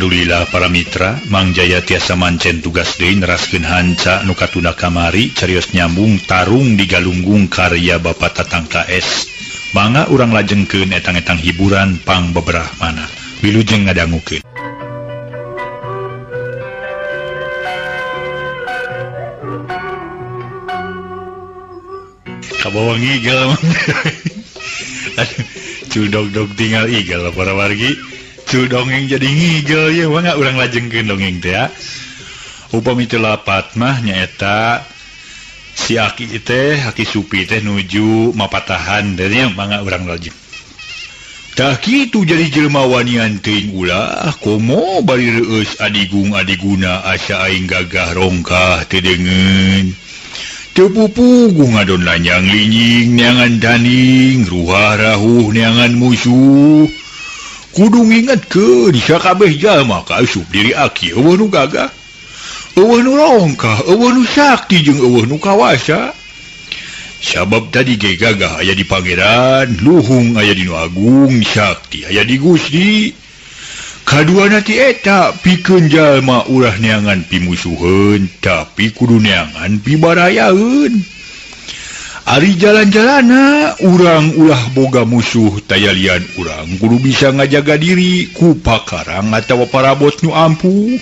Alhamdulillah para mitra Mang Jaya tiasa mancen tugas deui neraskeun hanca nu katunda kamari carios nyambung tarung di Galunggung karya Bapak Tatang KS. Mangga urang lajengkeun etang-etang hiburan pang beberapa mana. Wilujeng ngadangukeun. Kabawa ngigel. Cul dog-dog tinggal igel para wargi. Cul dongeng jadi ngigel ya mangga urang lajengkeun dongeng teh ya. Upami teu lapat mah nyaeta si aki teh, aki Supi teh nuju mapatahan teh nya mangga urang lajeng. Tah kitu jadi jelema wanian teuing ulah komo bari reueus adigung adiguna asa aing gagah rongkah teu deungeun. Teu pupugu ngadon lanjang linying neangan daning ruhah rahuh neangan musuh. Kudu ngingetkeun sakabeh jalma kaasup diri aki eueuh nu gagah, eueuh nu rongkah, eueuh nu sakti jeung eueuh nu kawasa. Sabab tadi ge gagah aya di Pangeran, luhung aya di Nu Agung, sakti aya di Gusti. Kaduana ti eta pikeun jalma ulah neangan pimusuheun, tapi kudu neangan pibarayaeun. Ari jalan-jalana urang ulah boga musuh tayalian urang kudu bisa ngajaga diri ku pakarang atawa parabot nu ampuh.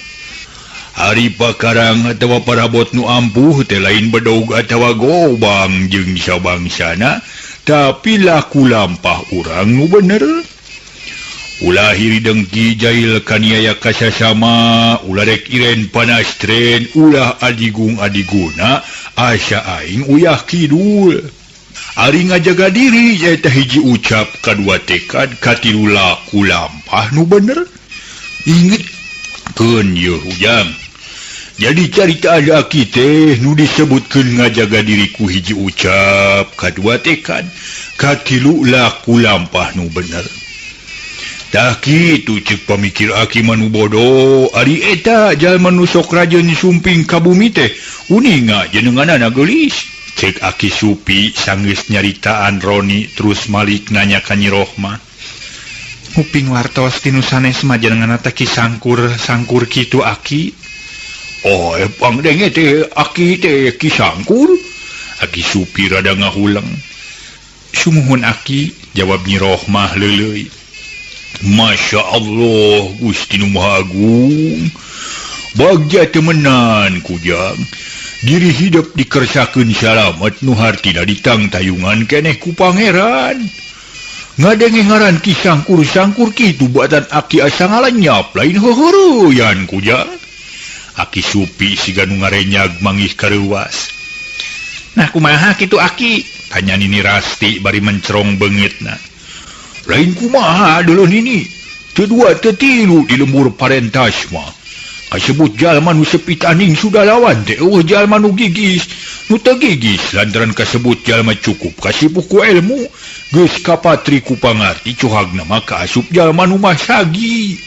Ari pakarang atawa parabot nu ampuh teh lain bedog atawa gobang jeung sabangsana, tapi laku lampah urang nu bener. Ulah hiri dengki jahil kaniaya kasasama, ulah rek iren panastren, ulah adigung adiguna asa aing uyah kidul. Ari ngajaga diri nyaeta hiji ucap, kadua tekad, katilu laku lampah nu bener. Ingetkeun yeuh ujang. Jadi carita ada aki teh nu disebutkeun ngajaga diri ku hiji ucap, kadua tekad, katilu laku lampah nu bener. Tah kitu ceuk pamikir aki mah nu bodoh, ari eta jalma nu sok rajeun sumping ka bumi teh uninga jenenganana geulis. Ceuk aki Supi sanggeus nyaritaan Roni terus malik nanya ka Nyi Rohmah. Nguping wartos ti nu sanes mah jenenganna teh Ki Sangkur sangkur kitu aki. Oh, pangdenge teh aki teh Ki Sangkur. Aki Supi rada ngahuleng. Sumuhun aki, jawab Nyi Rohmah leuleuy. Masya Allah Gusti Nu Maha Agung. Bagja temenan kujang. Diri hidup dikersakeun salamet nu hartina ditangtayungan keneh ku pangeran. Ngadenge ngaran Ki Sangkur sangkur kitu buatan aki asa ngalenyap lain heuheureyan kujang. Aki Supi siga nu ngarenyag mangih kareuwas. Nah kumaha kitu aki? Tanya Nini Rasti bari mencerong beungitna. Lain kumaha dulu nini, teu dua teu tilu di lembur parentas mah. Kasebut jalma nu sepi taning sudah lawan teh eueuh jalma nu gigis, nu teu gigis lantaran kasebut jalma cukup kasipuh ku ilmu, geus kapatri ku pangarti cuhagna mah kaasup jalma nu masagi.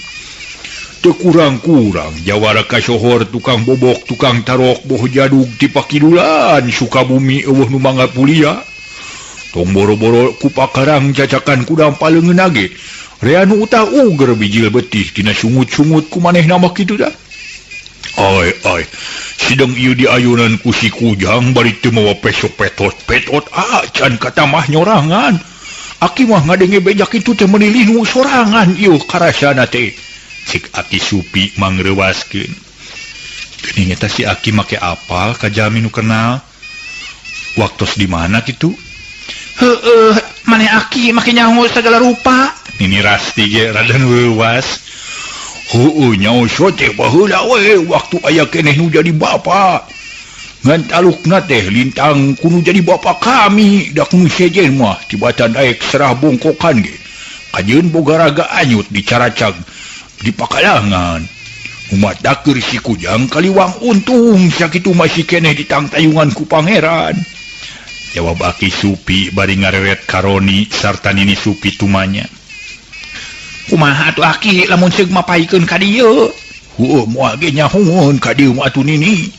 Teu kurang-kurang jawara kasohor tukang bobok, tukang tarok, boh jadug ti pakidulan Sukabumi eueuh nu mangga pulia. Tong boro-boro ku pakarang cacakan kudang paleungeun ge. Rea nu utah uger bijil betih tina sungut-sungut ku manehna mah kitu dah. Ai ai, sidang ieu diayunan ku si Kujang bari teu mawa pesok petot petot acan katamah nyorangan. Aki mah ngadenge beja kitu teh meuni linu sorangan ieu karasana teh. Cek Aki Supi mangreuwaskeun. Geuning eta si Aki make apal ka jalmi nu kenal. Waktos di mana kitu? Heeh, maneh aki make nyaho sagala rupa. Nini Rasti ge rada leuwas. Heueuh nyaho sote baheula we waktu aya keneh nu jadi bapa. Ngan talukna teh lintang kudu jadi bapa kami, da nu sejen mah tibatan daek serah bongkokan ge. Kajeun boga raga anyut dicaracag di pakalangan. Umat daker si Kujang kaliwang untung sakitu masih keneh ditangtayungan ku pangeran. Jawab Aki Supi bari ngareret Karoni sarta Nini Supi tumanya. Kumaha atuh Aki lamun seug mapaikeun ka dieu? Heueuh moal ge nyahoeun ka dieu mah atuh Nini.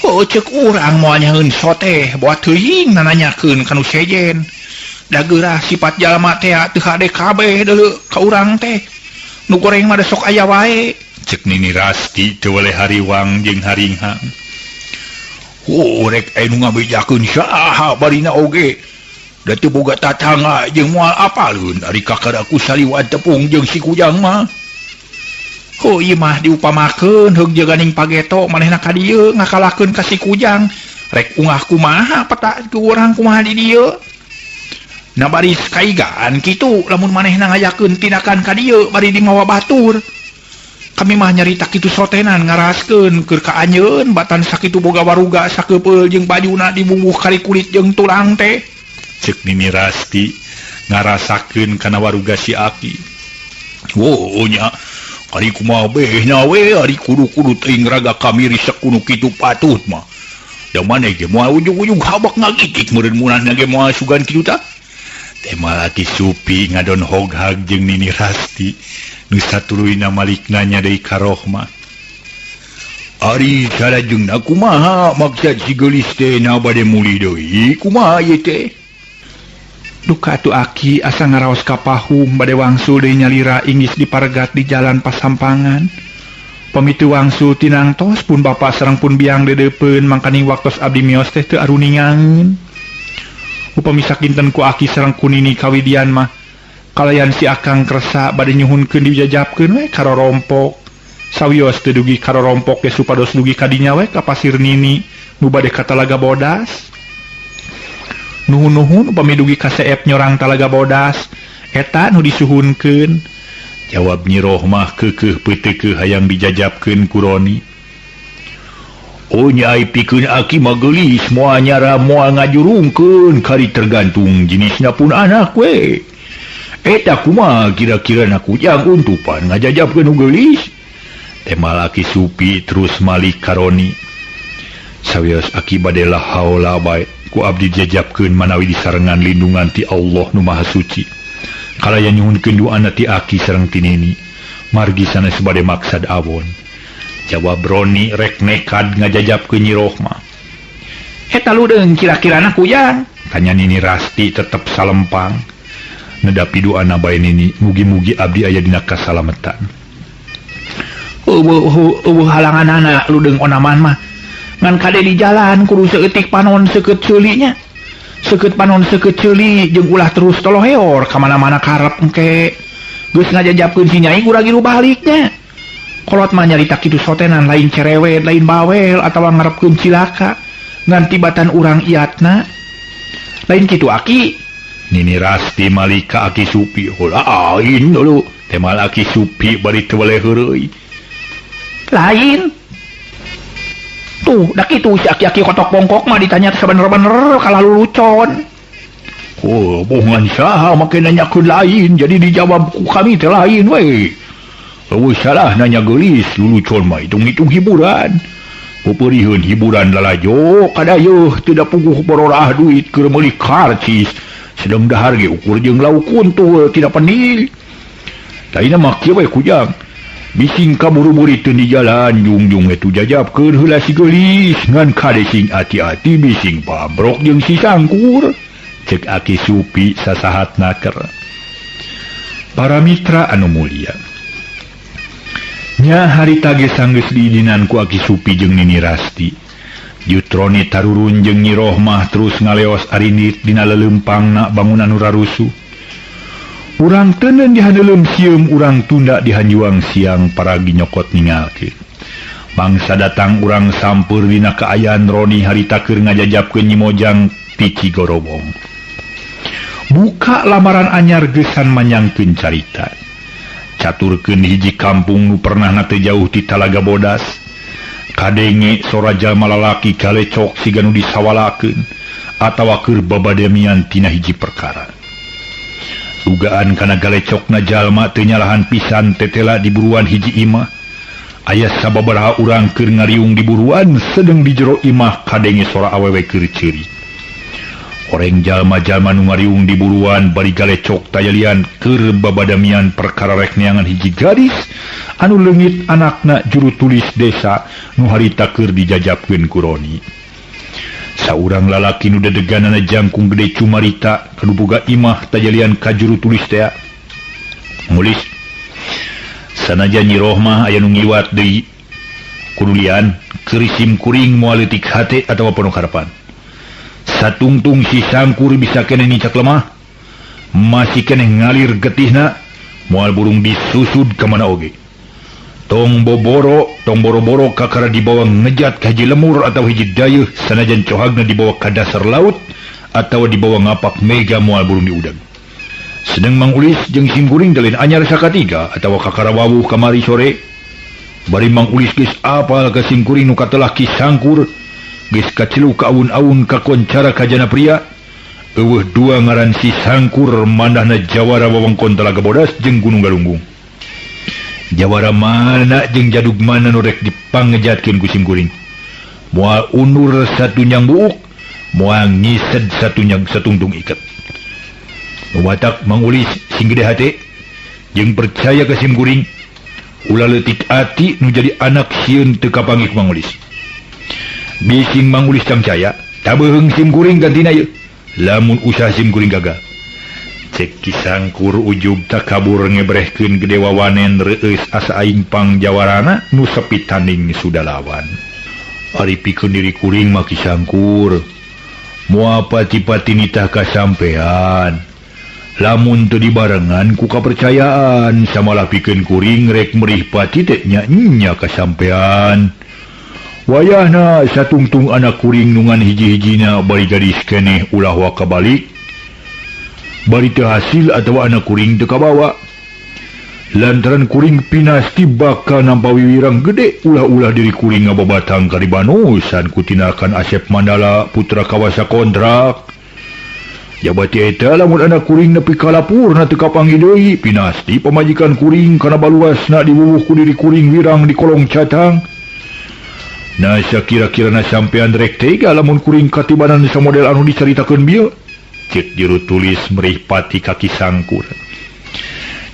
Heueuh ceuk urang moal nyaheun soteh boa teuing nananyakeun ka nu sejen. Da geurah sifat jalma teh teu hade kabeh deuleu ka urang teh. Nu goreng mah da sok aya wae. Cek Nini Rasti teu weleh hariwang jeung haringhang. Oh, rek aya nu ngabejakeun saha barina oge. Da teu boga tatangga jeung moal apaleun ari kakara ku saliwat tepung jeung si Kujang mah. Oh, ieu mah diupamakeun heug jaganing pageto manehna ka dieu ngakalahkeun ka si Kujang. Rek ungah kumaha peta ku urang kumaha di dieu. Na baris kaigaan kitu lamun manehna ngayakeun tindakan ka dieu bari dimawa batur. Kami mah nyarita kitu sotenan ngaraskeun keur ka anjeun batan sakitu boga waruga sakeupeuh jeung bajuna dibungkuh kali kulit jeung tulang teh. Cek Nini Rasti ngarasakeun kana waruga si Aki. Wo nya ari kumaha behna we ari kudu-kudu teuing raga kamiri sakunu kitu patut mah. Da maneh ge moal ujug-ujug habak ngagitik meureun munahna ge moal sugan kitu tah. Teh malaki Supi ngadon hoghag jeung Nini Rasti nu satuluyna malikna nya deui ka Rohmah. Ari salajengna kumaha maksad si geulis teh na bade mulih deui kumaha ieu teh? Duka atuh Aki asa ngaraos ka pahum bade wangsul deui nyalira inggis diparegat di jalan pasampangan. Pami teu wangsul tinangtos pun bapa sareng pun biang deudeupeun mangkaning waktos abdi mios teh teu aruningangeun. Upami sakinten ku Aki sareng ku Nini kawidian mah kalayan si Akang kersa bade nyuhunkeun dijajabkeun we ka rorompok. Sawios teu dugi ka rorompok ge supados dugi ka dinya we ka pasir Nini nu bade ka Talaga Bodas. Nuhun-nuhun upami dugi ka seep nyorang Talaga Bodas eta nu disuhunkeun. Jawab Nyi Rohmah keukeuh peuteukeuh hayang dijajabkeun ku Roni. Oh nyai pikeun Aki mah geulis moal nyara moal ngajurungkeun kari tergantung jenisna pun anak we. Eta kumaha kira-kira na Kujang untupan ngajajabkeun nu geulis. Teh malaki Supi terus malik ka Roni. Sawios Aki bade la haula bae ku abdi jajabkeun manawi disarengan lindungan ti Allah nu Maha Suci. Kalaya nyuhunkeun duana ti Aki sareng ti Nini. Margi sanes bade maksad awon. Jawab Roni rek nekad ngajajabkeun Nyi Rohmah. Eta ludeung kira-kirana Kujang? Tanya Nini Rasti tetep salempang. Nedapi duana bae Nini, mugi-mugi abdi aya dina kasalametan. Eueuh halanganana ludeung onaman mah. Ngan kade di jalan kudu seutik panon seukeut ceulinya. Seukeut panon seukeut ceuli jeung ulah terus toloheor ka mana-mana karep engke. Geus ngajajabkeun si Nyai gura-giru baliknya. Kolot mah nyarita kitu sotenan lain cerewet, lain bawel atawa ngarepkeun cilaka. Ngan tibatan urang iatna. Lain kitu Aki. Nini Rasti malik ka Aki Supi. Hola ain dulu. Teh mal Aki Supi bari teu weleh heureuy. Lain. Tuh, dah kitu si aki-aki kotok bongkok mah ditanya sabener-bener kalah lulucon. Oh, bohongan saha make nanyakeun lain jadi dijawab ku kami teh lain we. Eueuh salah nanya geulis lulucon mah hitung-hitung hiburan. Pupuriheun hiburan lalajo kadayeuh teu da puguh bororah duit keur meuli karcis. Sedeng dahar ge ukur jeung lauk kuntul tidak penil. Lainna mah kieu we Kujang. Bising kaburu-buru teu di jalan jungjung eta jajabkeun heula si geulis ngan kade sing ati-ati bising pabrok jeung si sangkur. Cek Aki Supi sasahat naker. Para mitra anu mulia. Nya harita ge sanggeus diidinan ku Aki Supi jeung Nini Rasti. Jutroni tarurun jeung Nyi Rohmah terus ngaleos arinit dina lelempangna bangunan nu rarusuh. Urang teuneun dihaneuleum sieum, urang tunda dihanjuang siang paragi nyokot ningalkeun. Mangsa datang urang sampeur dina kaayaan Roni harita keur ngajajabkeun Nyi Mojang ti Cigorobong. Buka lamaran anyar geusan manyangkeun carita. Caturkeun hiji kampung nu pernahna teu jauh ti Talaga Bodas. Kadenge sora jalma lalaki galecok siga nu disawalakeun atawa keur babademian tina hiji perkara. Dugaan kana galecokna jalma teu nyalahan pisan tetela di buruan hiji imah. Aya sababaraha urang keur ngariung di buruan sedeng di jero imah kadenge sora awewe keur ceurik. Oreng jalma-jalma nu ngariung di buruan bari galecok tayalian keur babadamian perkara rek neangan hiji gadis anu leungit anakna juru tulis desa nu harita keur dijajabkeun ku Roni. Saurang lalaki nu dedeganana jangkung gede cumarita kanu boga imah tajalian ka juru tulis tea. Mulis. Sanajan Nyi Rohmah aya nu ngiwat deui kudulian keur sim kuring moal leutik hate atawa penuh harapan. Satungtung si Sangkur bisa keneh nincak lemah, masih keneh ngalir getihna, moal burung disusud ka mana oge. Tong boboro, tong boro-boro kakara dibawa ngejat ka hiji lemur atau hiji dayeuh sanajan cohagna dibawa ka dasar laut atau dibawa ngapak mega moal burung diudag. Sedeng Mang Ulis jeung sim kuring teh lain anyar sakatiga atawa kakara wawuh kamari sore. Bari Mang Ulis geus apal ka sim kuring nu katelah Ki Sangkur, geus kacilu ka awun-awun kakoncara ka jana pria. Eueuh dua ngaran si Sangkur mandahna jawara wewengkon Talaga Bodas jeung Gunung Galunggung. Jawara mana jeung jadug mana nu rek dipangejatkeun ku sim kuring. Moal undur satunyang buuk, moal ngised satunyang satungtung iket. Watak Mang Ulis sing gede hate jeung percaya ka sim kuring, ulah leutik ati nu jadi anak sieun teu kapanggih Mang Ulis. Bising Mang Ulis cangcaya, tabeuheung sim kuring gantina ieu. Lamun usaha sim kuring gagal. Cek Ki Sangkur ujub takabur ngebrehkeun gede wawanen reueus asa aing pang jawarana nu sepi tanding sudah lawan. Ari pikeun diri kuring mah Ki Sangkur, moal pati-pati nitah kasampean. Lamun teu dibarengan ku kapercayaan samalah pikeun kuring rek merih pati teh nya nya kasampean. Wayahna satungtung anak kuring nungan hiji-hijina bari gadis keneh ulah waka balik. Bari teu hasil atawa anak kuring teu kabawa. Lantaran kuring pinasti bakal nampa wiwirang gede ulah-ulah diri kuring ngababatang ka dibanusan ku tinakan Asep Mandala putra kawasa kontrak. Jabati eta lamun anak kuring nepi ka lapurna teu kapanggih deui pinasti pamajikan kuring kana baluasna diwuwuh ku diri kuring wirang di kolong catang. Nah sakira-kirana sampean rek tega lamun kuring katibanan samodel anu dicaritakeun bieu. Cek juru tulis merih pati ka Ki Sangkur.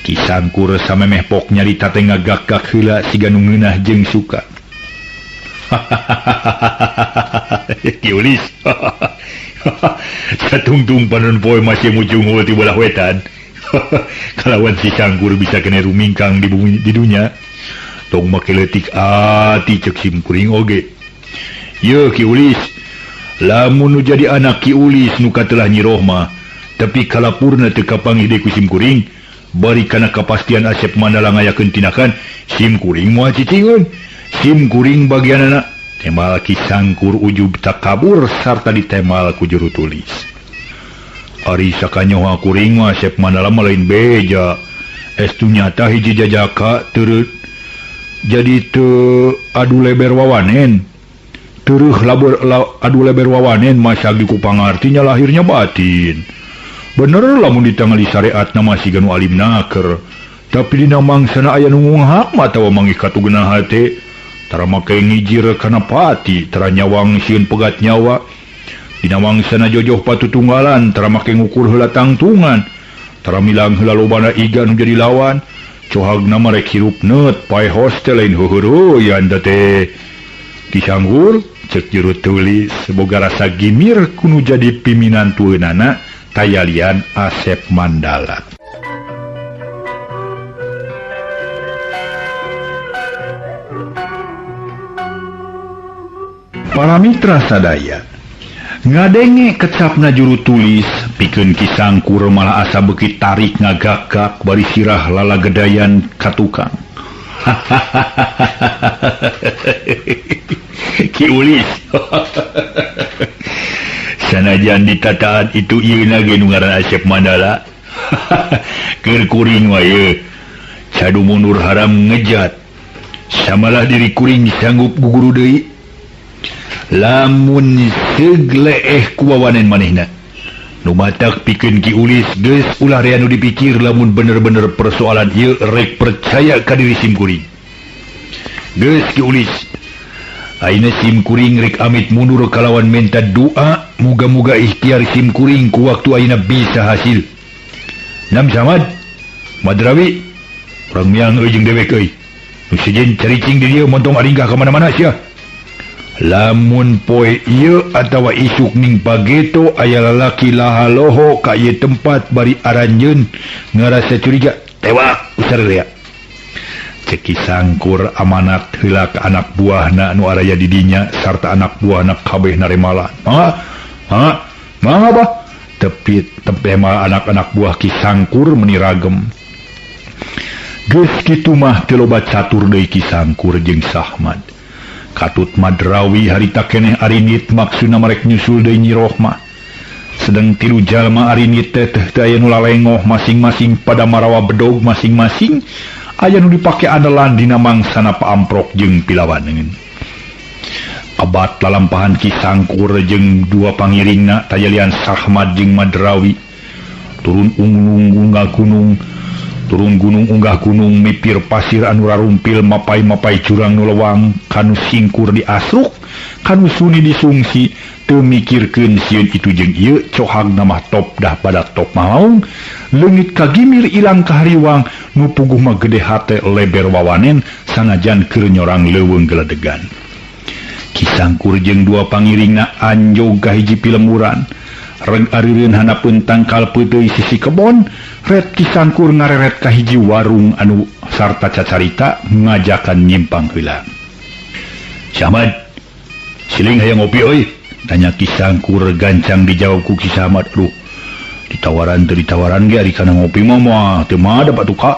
Ki Sangkur samemeh pok nyarita teh ngagak-gak heula siga nu ngeunah jeung suka. Ki Ulis. Satungtung panon poe masih mujungul ti belah wetan. Kalawan si Sangkur bisa kena rumingkang di bumi di dunya. Tong make leutik ati cek sim kuring oge. Ye Ki Ulis, lamun nu jadi anak Ki Ulis nu katelah Nyi Rohmah, tapi kalapurna teu kapanggih deui ku sim kuring, bari kana kapastian Asep Mandala ngayakeun tindakan, sim kuring moal cicingeun. Sim kuring bagianana temal Ki Sangkur ujub takabur sarta ditemal ku juru tulis. Ari sakanyoha kuring mah Asep Mandala mah lain beja. Estu nyata hiji jajaka teu jadi teu adu leber wawanen. Tereuh labur adu leber wawanen masa ku pangartinya lahirnya batin. Bener lamun ditangali syariatna masih ganu alim naker. Tapi dina mangsana aya nu ngunghak mah atawa manggih katugeuna hate. Tara make ngijir kana pati, tara nyawang sieun pegat nyawa. Dina mangsana jojoh patutunggalan, tara make ngukur heula tangtungan. Tara milang heula lobana iga nu jadi lawan. Cohagna mah rek hirup neut, pae hostel lain heuheuruyan teh. Ki Sangkur cek juru tulis boga rasa gimir kunu jadi piminantueunana tayalian Asep Mandala. Para mitra sadaya ngadenge kecapna juru tulis pikeun Ki Sangkur malah asa beuki tarik ngagak-gak bari sirah lalagedayan ka tukang. Ki Ulis. Sanajan ditataan itu ieu ge nu ngaran Asep Mandala. Keur kuring mah ieu cadu mundur haram ngejat. Samalah diri kuring sanggup guguru deui. Lamun segleeh ku wawanen manehna. Nu matak pikeun Ki Ulis geus ulah rea nu dipikir lamun bener-bener persoalan ieu rek percaya ka diri sim kuring. Geus Ki Ulis. Ayeuna sim kuring rek amit mundur kalawan menta doa muga-muga ikhtiar sim kuring ku waktu ayeuna bisa hasil. Nam Samad, Madrawi, urang miang euy jeung dewek euy. Nu sejen caricing di dieu montong aringgah ka mana-mana sia. Lamun poe ieu atawa isuk ning pageto aya lalaki lahaloho ka ieu tempat bari aranjeun ngarasa curiga tewak usar rea. Cek Ki Sangkur amanat heula ka anak buahna nu araya di dinya sarta anak buahna kabeh naremala. Mangga, mangga, mangga bah. Tepi tema anak-anak buah Ki Sangkur meni ragem. Geus kitu mah teu loba catur deui Ki Sangkur jeung Sahmad. Katut Madrawi harita keneh arinit maksudna marek nyusul deui Nyi Rohmah. Sedang tilu jalma arinit teh teu aya nu lalengoh masing-masing pada marawa bedog masing-masing aya nu dipake andalan dina mangsana paamprok jeung pilawaneun. Abat lalampahan Ki Sangkur jeung dua pangiringna tayalian Sahmad jeung Madrawi turun unggah gunung turun gunung unggah gunung mipir pasir anu rarumpil mapai-mapai jurang nu lewang kanu singkur diasruk kanu suni disungsi teu mikirkeun sieun itu jeung ieu cohagna mah top dah pada top maung leungit kagimir ilang kahariwang nu puguh mah gede hate leber wawanen sanajan keur nyorang leuweung geledegan. Ki Sangkur jeung dua pangiringna anjog ka hiji pilemburan reg arireun handapeun tangkal peuteuy sisi kebon ret Ki Sangkur ngareret ka hiji warung anu sarta cacarita ngajakan nyimpang heula. Samad, siling hayang ngopi euy? Tanya Ki Sangkur gancang dijawab ku Ki Samad. Aduh, ditawaran teu ditawaran ge ari kana ngopi mah moal teu madep atuh ka.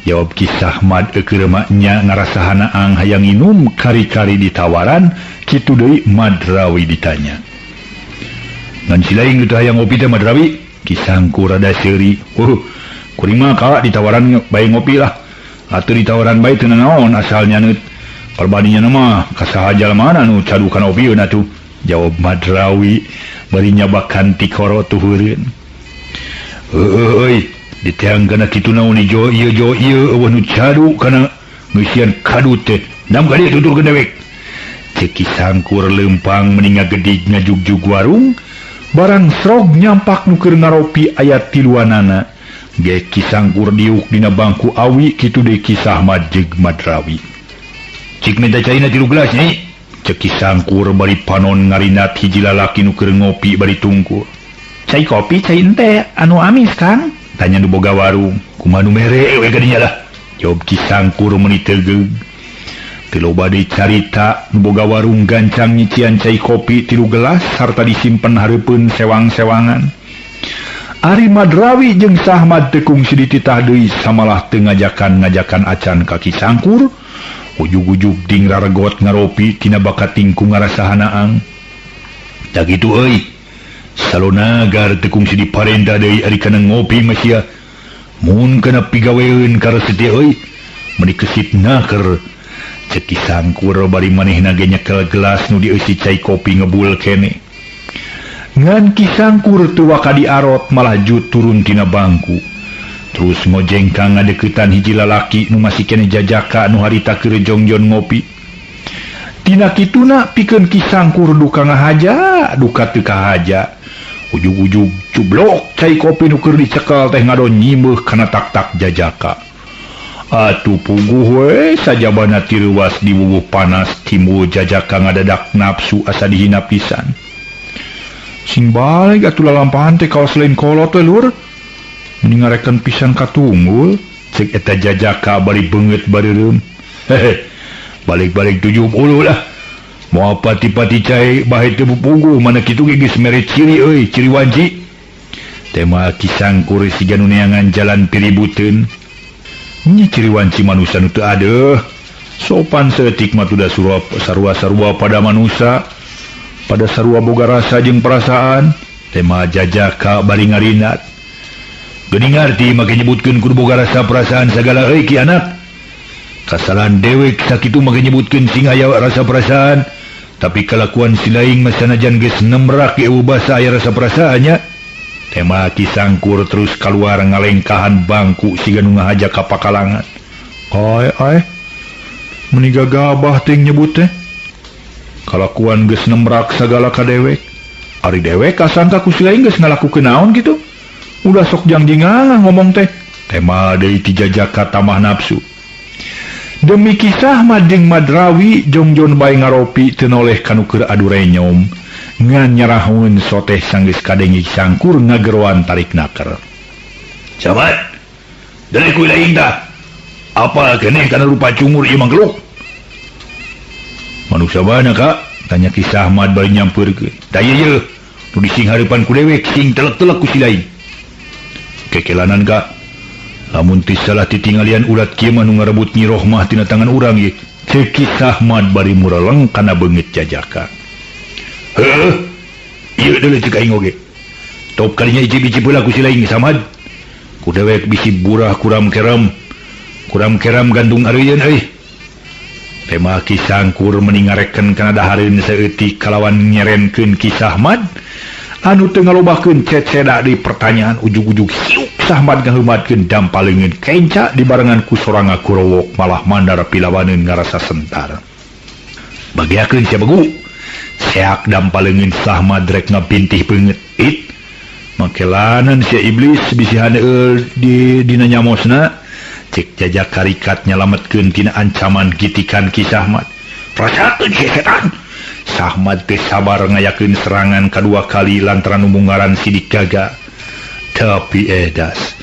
Jawab Ki Sahmad eukeur mah nya ngarasa hanaang hayang nginum kari-kari ditawaran kitu deui Madrawi ditanya. Ngan silaing teu hayang ngopi teh Madrawi? Ki Sangkur rada seuri. Kuring mah ka ditawaran bae ngopi lah. Atuh ditawaran bae teu nanaon asal nyaneut. Perbandingan mah kasaha jalmana nu cadu kana opieun atuh. Jawab Madrawi bari nyabakan tikoro tuhureun. Heueuh euy, diteang kana kitu naon jo ieu jo ieu eueuh nu cadu kana ngeusian kadut teh. Nam ka dieu tuturkeun dewek. Cek Ki Sangkur leumpang meni ngagedig ngajugjug warung, barang srog nyampak nu keur ngaropi aya tiluanana. Ge Ki Sangkur diuk dina bangku awi kitu deui Ki Sahmad jeung Madrawi. Cik minta caina 3 gelas nyai. Cek Ki Sangkur bari panon ngarinat hiji lalaki nu keur ngopi bari tungkul. Cai kopi cai ente anu amis Kang? Tanya nu boga warung. Kumaha nu mere we ka dinya lah. Jawab Ki Sangkur meuni tegeug. Teu loba deui carita nu boga warung gancang nyician cai kopi 3 gelas sarta disimpen hareupeun sewang-sewangan. Ari Madrawi jeung Sahmad teu kungsi dititah deui samalah teu ngajakan-ngajakan acan ka Ki Sangkur. Ujug-ujug ding raregot ngaropi tina bakating ku ngarasa hanaang. Da kitu euy. Salonagar teu kungsi diparenta deui ari kana ngopi mah sia. Mun kana pigaweun karesep teh euy, meuni kesit naker. Cek Ki Sangkur bari manehna ge nyekel gelas nu dieusi cai kopi ngebul kene. Ngan Ki Sangkur teu waka diarot malah jut turun tina bangku. Terus ngojengkang ngadeukeutan hiji lalaki nu masih keneh jajaka nu harita keur jongjon ngopi. Tina kituna pikeun Ki Sangkur duka ngahaja, duka teu kahaja. Ujug-ujug cublok cai kopi nu keur dicekel teh ngadon nyimeuh kana tak-tak jajaka. Atuh puguh we sajabana tireuwas di wuwuh panas timbul jajaka ngadadak nafsu asa dihina pisan. Sing baleg atuh lalampahan teh kawas lain kolot we lur. Meni ngareken pisan katunggul cek eta jajaka bari beungeut bareureum. Hehe. Balik-balik 70 lah. Moal pati-pati cai bae teu puguh mana kitu ge geus mere ciri euy, ciri wanci. Tema Ki Sangkur siga nu neangan jalan piributeun. Nya ciri wanci manusa nu teu adeuh. Sopan saeutik mah tudah sarua-sarua pada manusa. Pada sarua boga rasa jeung perasaan. Tema jajaka bari ngarinat. Geuning ngarti make nyebutkeun kudu boga rasa perasaan sagala euy ki anak. Kasalahan dewek sakitu make nyebutkeun sing aya rasa perasaan, tapi kalakuan si laing mah sanajan geus nemrak ge eueuh basa aya rasa perasaannya. Tema Ki Sangkur terus kaluar ngalengkahan bangku siga nu ngahaja ka pakalangan. Ai ai meuni gagabah teh nyebut teh. Kalakuan geus nemrak sagala ka dewek. Ari dewek kasangka ku si laing geus ngalakukeun naon kitu. Udah sok jangjingan ngomong teh. Tema deui ti jajaka tamah nafsu. Demi kisah Mading Madrawi jongjon bae ngaropi teu noleh kanu keur adu renyom. Ngan nyarahun soteh sanggeus kadenge Sangkur ngageroan tarik naker. Sahabat, deui ku laing tah. Apa keneh kana rupa cungur ieu mangkeluk? Manusia mana Kak? Tanya Ki Sahmad bari nyampeurkeun. Tah ieu nu dising hareupan ku dewek sing telek-telek ku si lain. Kekelanan Kak. Lamun teu salah titinggalian ulat kieu mah nu ngarebut Nyi Rohmah tina tangan urang ieu. Ceuk Ki Sahmad bari mureleng kana beungeut jajaka. Heuh. Ieu deuleu ceuk aing oge. Top kalinya icip-icip heula ku si lain Samad. Ku dewek bisi burah kuram keram. Kuram keram gantung areuyeun euy. Tema Ki Sangkur meni ngareken kana dahareun saeutik kalawan nyerenkeun Ki Sahmad anu teu ngalobakeun ceceda di pertanyaan ujug-ujug siuk Sahmad ngaheumatkeun dampaleungeun kenca dibarengan ku soranga kurowok malah mandar pilawaneun ngarasa sentar. Bagiakeun sia begu. Seak dampaleungeun Sahmad rek ngapintih beungeut. It makelanan sia iblis bisi haneul di dina nyamosna. Cek jajak karikat nyalametkeun tina ancaman gitikan Ki Sahmad. Rasakeun sia setan. Sahmad teu sabar ngayakeun serangan kadua kali lantaran umungaran sidik gaga. Tapi edas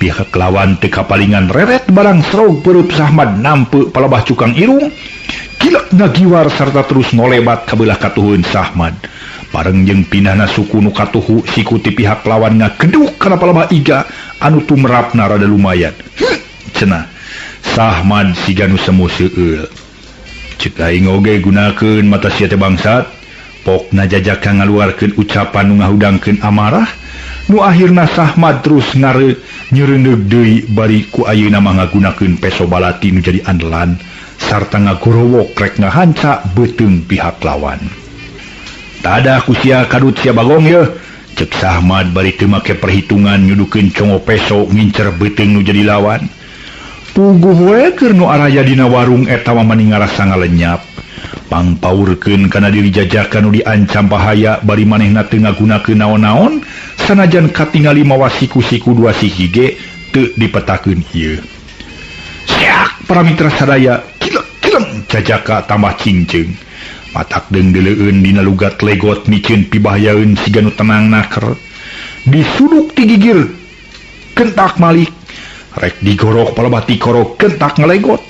pihak lawan teu kapalingan reret barang serog peurup Sahmad nampe palebah cukang irung. Gilek ngagiwar sarta terus ngolebat ka beulah katuhun Sahmad. Bareng jeung pindahna suku nu katuhu siku ti pihak lawan ngageduk kana palebah iga anu tumrapna rada lumayan. Cenah Sahmad siga nu semu seueul. Ceuk aing oge gunakeun mata sia teh bangsat. Pokna jajaka ngaluarkeun ucapan nu ngahudangkeun amarah nu akhirna Sahmad terus ngare nyeureundeug deui bari ku ayeuna mah ngagunakeun peso balati nu jadi andalan sarta ngagorowok rek ngahanca beuteung pihak lawan. Tada ku sia kadut sia bagong yeuh. Ceuk Sahmad bari teu make perhitungan nyudukeun congo peso ngincer beuteung nu jadi lawan. Puguh we keur nu araya dina warung eta mah mani ngarasa ngalenyap. Pangpaurkeun kana diri jajakan nu diancam bahaya bari manehna teu ngagunakeun naon-naon sanajan katingali mawa siku-siku dua siki ge teu dipetakeun ieu. Siak para mitra sadaya kileng-kileng jajaka tambah cingceung. Matak deung-deleueun dina lugat legot miceun pibahayaeun siga nu tenang naker. Disuduk ti gigir kentak malik. Rek digorok palebah tikorok kentak ngalegot.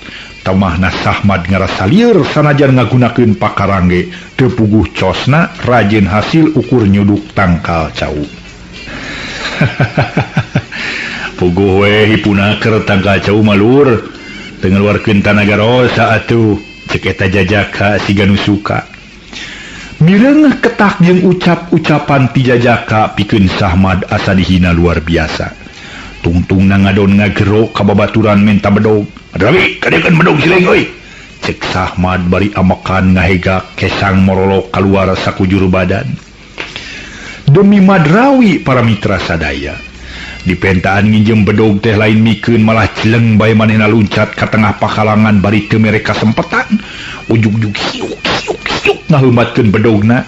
Tamahna Sahmad ngarasa lieur sanajan ngagunakeun pakarangge teu puguh cosna rajin hasil ukur nyuduk tangkal cau. Puguh we hipunaker tangkal cau malur teu ngaluarkeun tanaga rosa atuh. Cek eta jajaka siga nu suka. Mireungeuh ketak jeung ucap-ucapan ti jajaka pikeun Sahmad asa dihina luar biasa. Tungtungna ngadon ngagero ka babaturan menta bedog. Rawi kadekan bedog sileng euy. Cek Sahmad bari amakan ngahegak kesang morolok kaluar sakujur badan. Demi Madrawi para mitra sadaya. Dipentaan nginjem bedog teh lain mikeun malah celeng bae manehna luncat ka tengah pakalangan bari teu mere kasempetan. Ujug-ujug siuk siuk siuk ngaheumatkeun bedogna.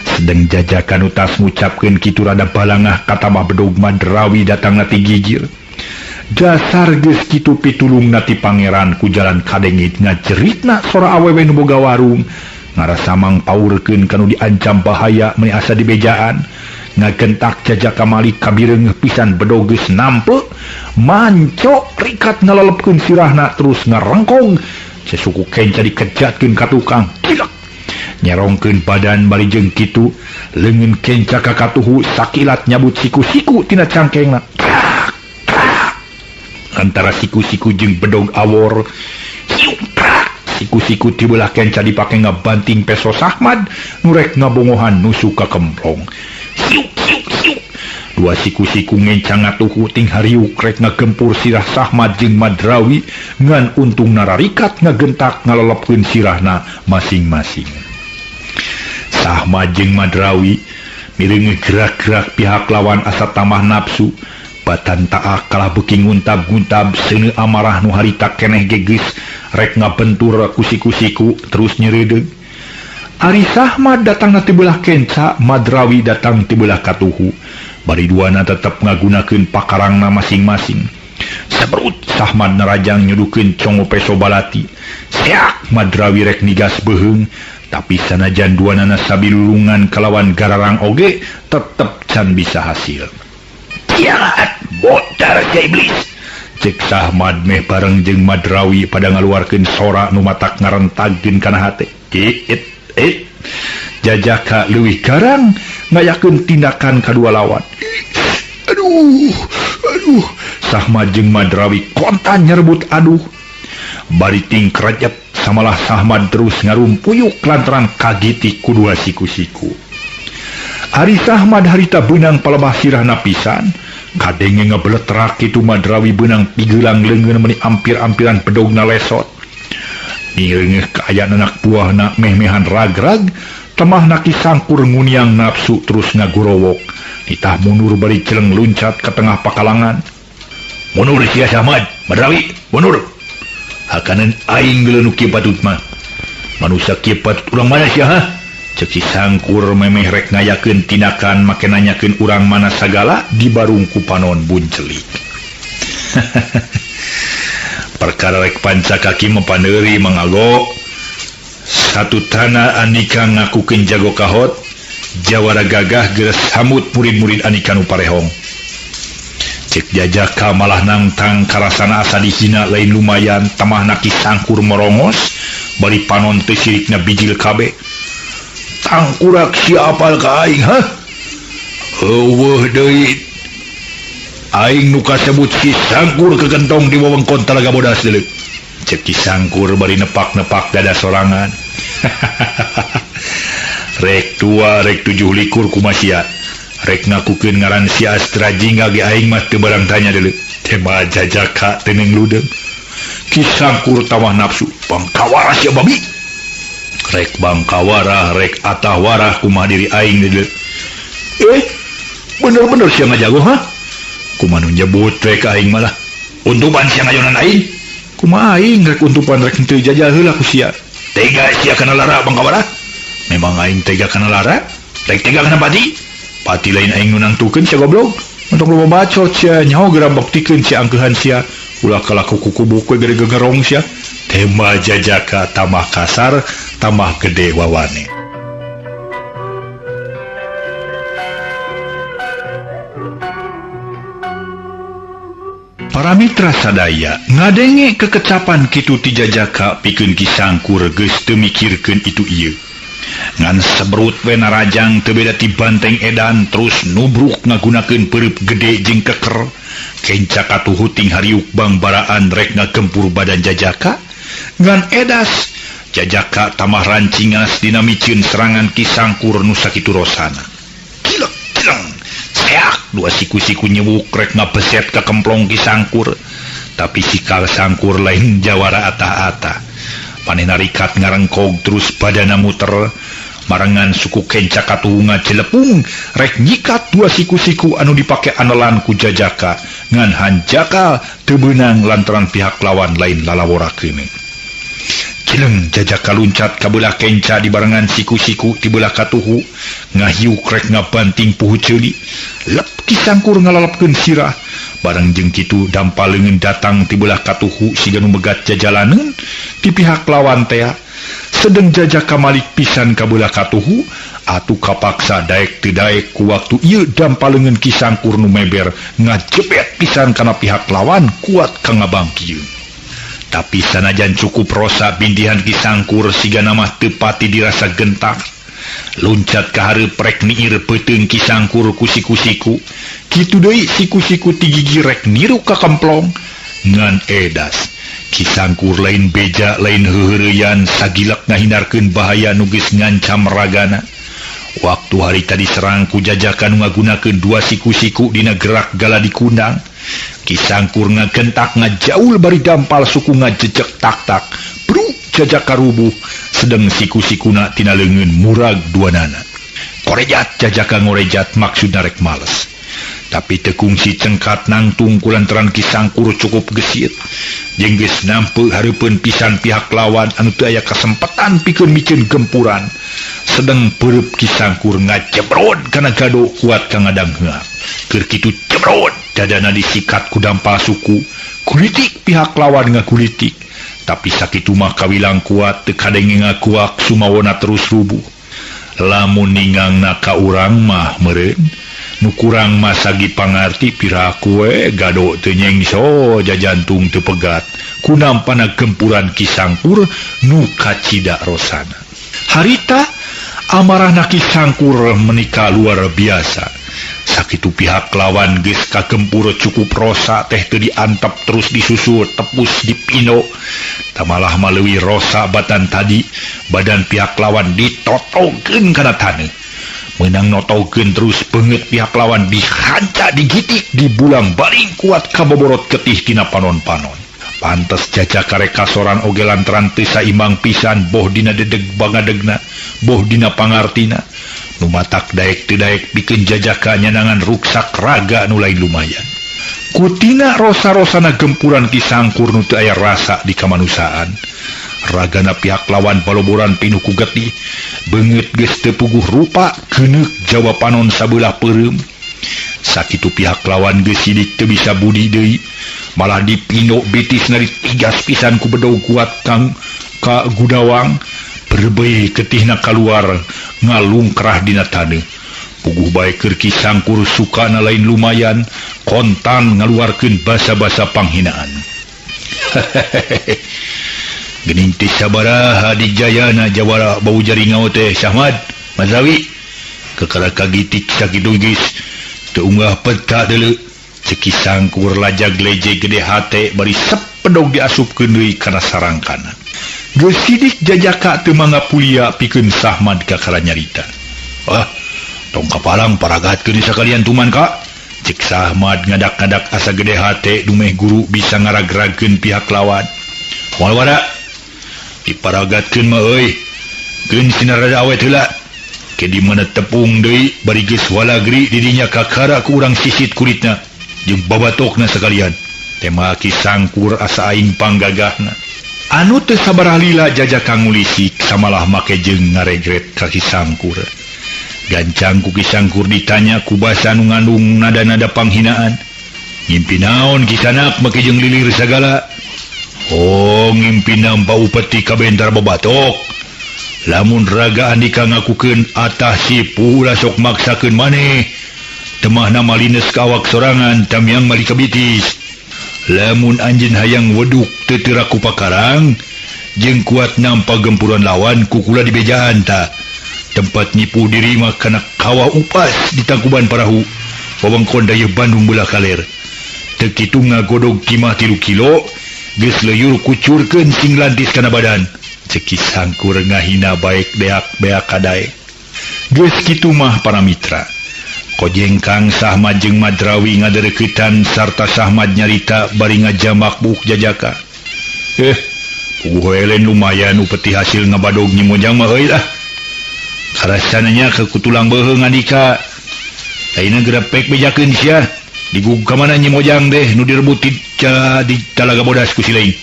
Sedeng jajakan utas ngucapkeun kitu rada balangah katamah bedog Madrawi datangna ti gigir. Dasar geus kitu pitulungna ti pangeran ku jalan kadengit ngajeritna sora awewe nu boga warung. Ngarasa mangpaurkeun kanu diancam bahaya meuni asa dibejaan. Ngagentak jajaka malik kabireungeuh pisan bedog geus nampe manco rikat ngalelepkeun sirahna terus ngarengkong. Sesuku kenca dikejatkeun ka tukang. Kilek nyerongkeun badan bari jeung kitu leungeun kenca ka katuhu sakilat nyabut siku-siku tina cangkengna. Antara siku-siku jeung bedog awor siuk prak siku-siku ti beulah kenca dipake ngabanting peso Sahmad nu rek ngabongohan nusuk ka kemplong. Siuk siuk siuk dua siku-siku ngencang ngatuhu ting hariuk rek ngagempur sirah Sahmad jeung Madrawi ngan untung nararikat ngagentak ngalelepkeun sirahna masing-masing. Sahmad jeung Madrawi mireungeuh gerak-gerak pihak lawan asa tambah nafsu. Batan taak kalah beuki nguntab-nguntab seuneu amarah nu harita keneh ge geus rek ngabentur ku siku-siku terus nyeureudeuh. Ari Sahmad datangna ti beulah kenca, Madrawi datang ti beulah katuhu. Bari duana tetep ngagunakeun pakarangna masing-masing. Seberut Sahmad narajang nyudukeun congo peso balati. Seak Madrawi rek nigas beuheung, tapi sanajan duanana sabilulungan kalawan gararang oge tetep can bisa hasil. Kiarat botar sia iblis. Cek Sahmad meh bareng jeung Madrawi pada ngaluarkeun sora nu matak ngarentagkeun kana hate. It it Jajaka leuwih garang ngayakeun tindakan kadua lawan. Aduh, aduh. Sahmad jeung Madrawi kontan nyerebut aduh. Bari tingkrejep samalah Sahmad terus ngarumpuyuk lantaran kagiti ku dua siku-siku. Ari Sahmad harita beunang palebah sirahna pisan. Kadenge ngebeletrak kitu Madrawi beunang pigelang leungeun meuni ampir-ampiran pedogna lesot. Ngireungeuh kaayaan anak buahna meh-mehan ragrag, temahna Ki Sangkur nguniang nafsu terus ngagorowok. Nitah mundur bari celeng luncat ke tengah pakalangan. Mundur sia Sahmad, Madrawi, mundur. Hakaneun aing geuleuh nu kieu patut mah. Manusia kieu patut urang mana sia ha? Cek si Sangkur memeh rek ngayakeun tindakan make nanyakeun urang mana sagala dibarung ku panon buncelik. Perkara rek panca kaki mepaneuri mangago. Satu tanah Andika ngakukeun jago kahot, jawara gagah geus samut murid-murid Andika nu parehong. Cek Jajaka malah nangtang karasana asa dihina lain lumayan, tamahna Ki Sangkur merongos bari panon teh sirikna bijil kabeh. Tangkurak sia apal ka aing ha? Eueuh deui. Aing nu kasebut Ki Sangkur kegentong di wewengkon Talaga Bodas deuleu. Cek Ki Sangkur bari nepak-nepak dada sorangan. Rek tua rek 27 kumaha sia. Rek ngakukeun ngaran si Astra Jingga ge aing mah teu barang tanya deuleu. Tema Jajaka teu neung ludeung. Ki Sangkur tawah nafsu, bangkawara sia babi. Rek bangkawara rek atah warah kumaha diri aing deuleu. Bener-bener sia ngajago ha? Kumaha nu nyebut rek aing malah. Untupan sia ngayonan aing. Kumaha aing rek untupan rek henteu jajal heula ku sia. Tega sia kana lara bangkawara? Memang aing tega kana lara? Rek tega kana pati? Pati lain aing nu nangtukeun sia goblok. Untuk loba bacot sia nyaho geura baktikeun sia angkeuhan sia. Ulah kalaku kukubuk we gede gegerong sia. Tema Jajaka tambah kasar, tambah gede wawane. Para mitra sadaya ngadenge kekecapan kitu ti Jajaka pikeun Ki Sangkur geus teu mikirkeun itu ieu. Ngan sebrut we narajang teu beda ti banteng edan terus nubruk ngagunakeun peureub gede jeung keker. Kenca katuhu ting hariuk bangbaraan rek ngagempur badan Jajaka. Ngan edas Jajaka tambah rancingas dina miceun serangan Ki Sangkur nu sakitu rosana. Kilek kileng seak dua siku-siku nyewuk rek ngabeset ka kemplong Ki Sangkur. Tapi sikal Sangkur lain jawara atah-atah. Manehna rikat ngarengkog terus badana muter. Marengan suku kenca katuhu ngacelepung rek nyikat dua siku-siku anu dipake anelan ku Jajaka. Ngan hanjaka teu beunang lantaran pihak lawan lain lalawora keuneu. Cileng Jajaka luncat ka beulah kenca dibarengan siku-siku ti beulah katuhu ngahiuk rek ngabanting puhu ceuli. Lep Ki Sangkur ngalalepkeun sirah. Bareng jeung kitu dampal leungeun datang ti beulah katuhu siga nu megat jajalaneun ti pihak lawan tea. Sedeng Jajaka malik pisan ka beulah katuhu atuh kapaksa daek teu daek ku waktu ieu dampal leungeun Ki Sangkur nu meber ngajebet pisan kana pihak lawan kuat ka ngabangkieun. Tapi sanajan cukup rosa bindihan Ki Sangkur sigana mah teu pati dirasa gentak. Luncat ka hareup rek niir peuteung Ki Sangkur ku siku-siku. Kitu deui siku-siku ti gigi rek niru ka kemplong. Ngan edas Ki Sangkur lain beja lain heuheureyan sagilek ngahindarkeun bahaya nu geus ngancam ragana. Waktu hari tadi serang ku Jajaka nu ngagunakeun dua siku-siku dina gerak gala dikundang. Ki Sangkur ngagentak ngajaul bari dampal suku ngajejek tak-tak. Bruk Jajaka rubuh sedeng siku-sikuna tina leungeun murag duanana. Korejat Jajaka ngorejat maksudna rek males. Tapi teu kungsi cengkat nangtung kulantaran Ki Sangkur cukup gesit. Jeung geus nampe hareupeun pisan pihak lawan anu teu aya kasempatan pikeun miceun gempuran. Sedeng peureub Ki Sangkur ngajebrod kana gado kuat ka ngadangheua. Keur kitu jebrod dadana disikat ku dampal suku. Kulitik pihak lawan ngakulitik. Tapi sakitu mah kawilang kuat teu kadenge ngakuak sumawona terus rubuh. Lamun ningangna ka urang mah meureun Nu kurang masagi pangarti piraku we gado teu nyengso jajantung teu pegat kunampana gempuran Ki Sangkur nu kacida rosana. Harita amarahna Ki Sangkur menika luar biasa. Sakitu pihak lawan geus kagempur cukup rosa teh teu diantep terus disusul tepus dipino. Tamalah maleuwi rosa batan tadi badan pihak lawan ditotokeun kana taneuh. Menang notokeun terus beungeut pihak lawan dihanca digitik dibulang baring kuat kaboborot getih tina panon-panon. Pantes jajaka rek kasoran oge lantaran teu saimbang pisan boh dina dedeg bangadegna boh dina pangartina. Nu matak daek teu daek pikeun jajaka nyanangan ruksak raga nu lain lumayan. Kutina rosa-rosana gempuran Ki Sangkur nu teu aya rasa di kamanusiaan. Ragana pihak lawan paloboran pinuh ku getih, beungeut geus teu puguh rupa keuneuk jawa panon sabelah peureum. Sakitu pihak lawan geus sidik teu bisa budi deui, malah dipino betis nari tigas pisan ku bedog kuat kang ka Gudawang. Berbei getihna kaluar ngalungkrah dina taneuh. Puguh bae keur Ki Sangkur sukana lain lumayan kontan ngaluarkeun basa-basa panghinaan. Geuning teh sabaraha dijayana jawara bau jaringau teh Sahmad Mazawi kekara kagitik sakitu geus teu unggah peta deuleu. Ceuk Ki Sangkur lajag leje gede hate bari sepedog diasupkeun deui kana sarangkana. Geus sidik jajaka teu mangga pulia pikeun Sahmad kakara nyarita. Ah, tong kapalang paragatkeun sakalian tuman ka. Cek Sahmad ngadak-ngadak asa gede hate dumeh guru bisa ngaragragkeun pihak lawan. Moal wara diparagatkeun mah euy. Keun sinar rada awet heula. Ke di mana tepung deui bari geus walagri di dinya kakara ku urang sisit kulitna jeung babatokna sakalian. Tema Ki Sangkur asa aing panggagahna. Anu teu sabaraha lila jajaka ngulisik samalah make jeung ngaregret ka Ki Sangkur. Gancang ku Ki Sangkur ditanya ku basa nu ngandung nada-nada panghinaan. Ngimpi naon Ki Sanak make jeung lilir sagala? Oh, ngimpi nampa upeti kabentar babatok. Lamun raga andika ngakukeun atah sipu ulah sok maksakeun maneh. Temahna malines ka awak sorangan tamiang mali kabitis. Lamun anjeun hayang weduk teu teu ku pakarang jeung kuat nampa gempuran lawan kukula dibejaan ta. Tempat nipu diri mah kana kawah upas di tangkuban parahu. Wewengkon dayeuh Bandung belah kaler. Teu kitu ngagodog timah 3 kilo geus leueur kucurkeun sing lantis kana badan. Ceuk Ki Sangkur ngahina baek beak-beak kadaek. Geus kitu mah para mitra. Kojengkang Sahmad jeung Madrawi ngadeukeutan sarta Sahmad nyarita bari ngajamak buuk jajaka. Puguh elen lumayan upeti hasil ngabadog Nyi Mojang mah euy lah. Karasana nya ke kutulang beuheung andika. Ayeuna gerepek bejakeun sia. Digug ka mana Nyi Mojang deh nu direbut di Talaga Bodas ku si lain.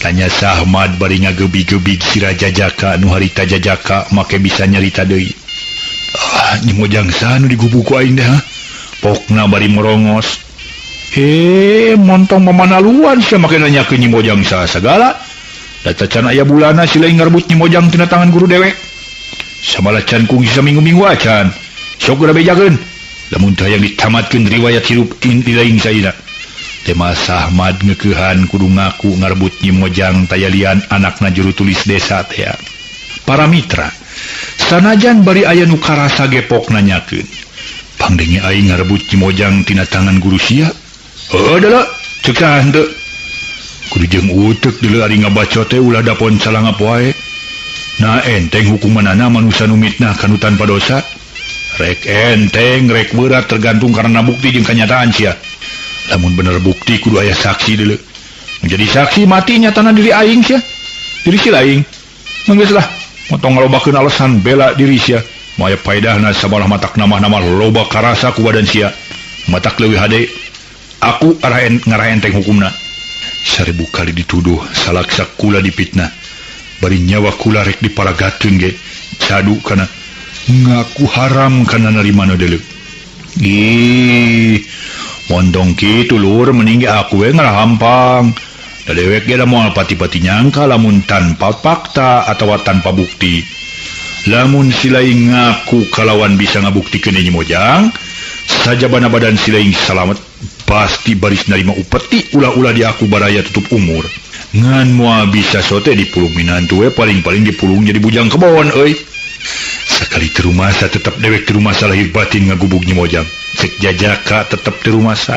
Tanya Sahmad bari ngagebi-gebig sira jajaka nu harita jajaka make bisa nyarita deui. Ah, Nyi Mojang saha nu digubu ku aing deh ha? Pokna bari merongos. Montong mamanaluan sia make nanyakeun Nyi Mojang saha sagala. Da tacan aya bulana si lain ngarebut Nyi Mojang tina tangan guru dewek. Samalah can kungsi saminggu-minggu acan. Sok geura bejakeun. Lamun teu hayang ditamatkeun riwayat hirup inti lain saina. Tema Sahmad ngekeuhan kudu ngaku ngarebut Nyi Mojang tayalian anakna juru tulis desa teh. Para mitra, sanajan bari aya nu karasa gepok nanyakeun. Pangdenge aing ngarebut Nyi Mojang tina tangan guru sia. Heuh deuleu, ceuk saha henteu. Kudu jeung uteuk deuleu ari ngabaco teh ulah dapon calangap wae. Nah enteng hukumanana manusa nu mitnah kanu tanpa dosa. Rek enteng rek berat tergantung karena bukti jeung kanyataan sia. Lamun bener bukti kudu aya saksi deuleu. Menjadi saksi mati nyatana diri aing sia. Diri si laing. Geus lah, motong ngalobakeun alasan bela diri sia. Moal aya paedahna sabalah matak nama-nama loba karasa ku badan sia. Matak leuwih hade. Aku ngarah enteng hukumna. 1000 kali dituduh salaksa kula dipitnah. Bari nyawa kula rek diparagakeun ge. Cadu kana ngaku haram kana narimana deuleu. Ih, mondong kitu lur mending ge aku we ngarahampang. Da dewek ge da moal pati-pati nyangka lamun tanpa fakta atawa tanpa bukti. Lamun si lain ngaku kalawan bisa ngabuktikeun Nyi Mojang, Sajabana badan silaing salamet pasti baris narima upeti ulah-ulah di aku baraya tutup umur. Ngan moal bisa sote dipulung minantu we paling-paling dipulung jadi bujang kebon euy. Sakali teu rumasa tetep dewek teu rumasa lahir batin ngagubug Nyi Mojang. Cek Jajaka tetep teu rumasa.